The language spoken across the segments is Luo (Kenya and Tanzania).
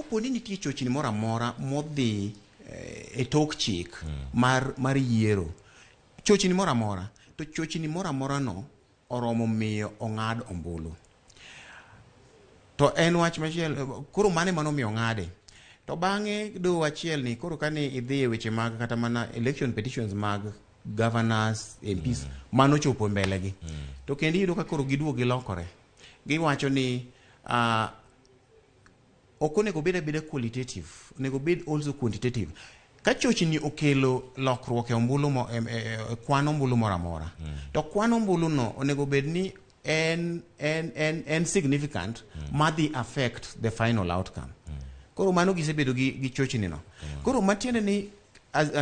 Kapo ni nitie chochni moro amora modhi e tok chik mar yiero, chochni moro amora, to chochni moro amora no oromo miyo ong'ad ombulu. To en wach machielo, koro mano ema nomiyo ong'ade. To bang'e doho achiel ni koro kane idhi e weche mag kata mana election petitions mag governors, MPs, mano chopo e mbele gi. To kendo iyudo ka koro giduogo gilokore. Giwacho ni ok onego bed abeda qualitative, onego bed also quantitative. Ka chochni okelo lokruok e ombulu mo, e kwan ombulu moro amora, to kwan ombulu no onego bed ni en significant madhi affect the final outcome. Koro mano gisebedo gi chochni no. Koro matiende ni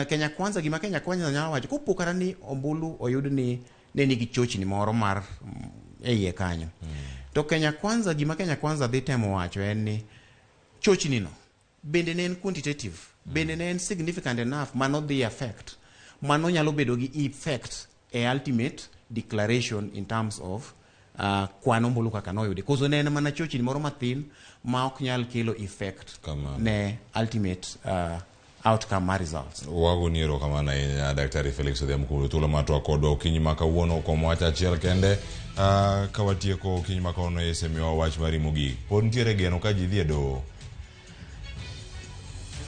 Kenya Kwanza, gima Kenya Kwanza nyalo wacho kopo kata ni ombulu oyud ni ne nigi chochni moro mar e iye kanyo. To Kenya Kwanza, gima Kenya Kwanza dhi temo wacho en ni chochni no bende ne en quantitative, bende ne en significant enough mano dhi affect, mano nyalo bedo gi effect e ultimate declaration in terms of kwan ombulu kaka noyudi. Koso ne en mana chochni moro mathin ma ok nyal kelo effect Kamano. ne ultimate outcome mar results. Wagoni erokamano ahinya, Daktari Felix Odhiambo, kuom thuolo mar twak kodwa okinyi ma kawuono kuom wach achiel kende. Ka watieko okinyi ma kawuono, isemiyowa wach mari mogik. Pod nitiere geno ka ji dhi e doho.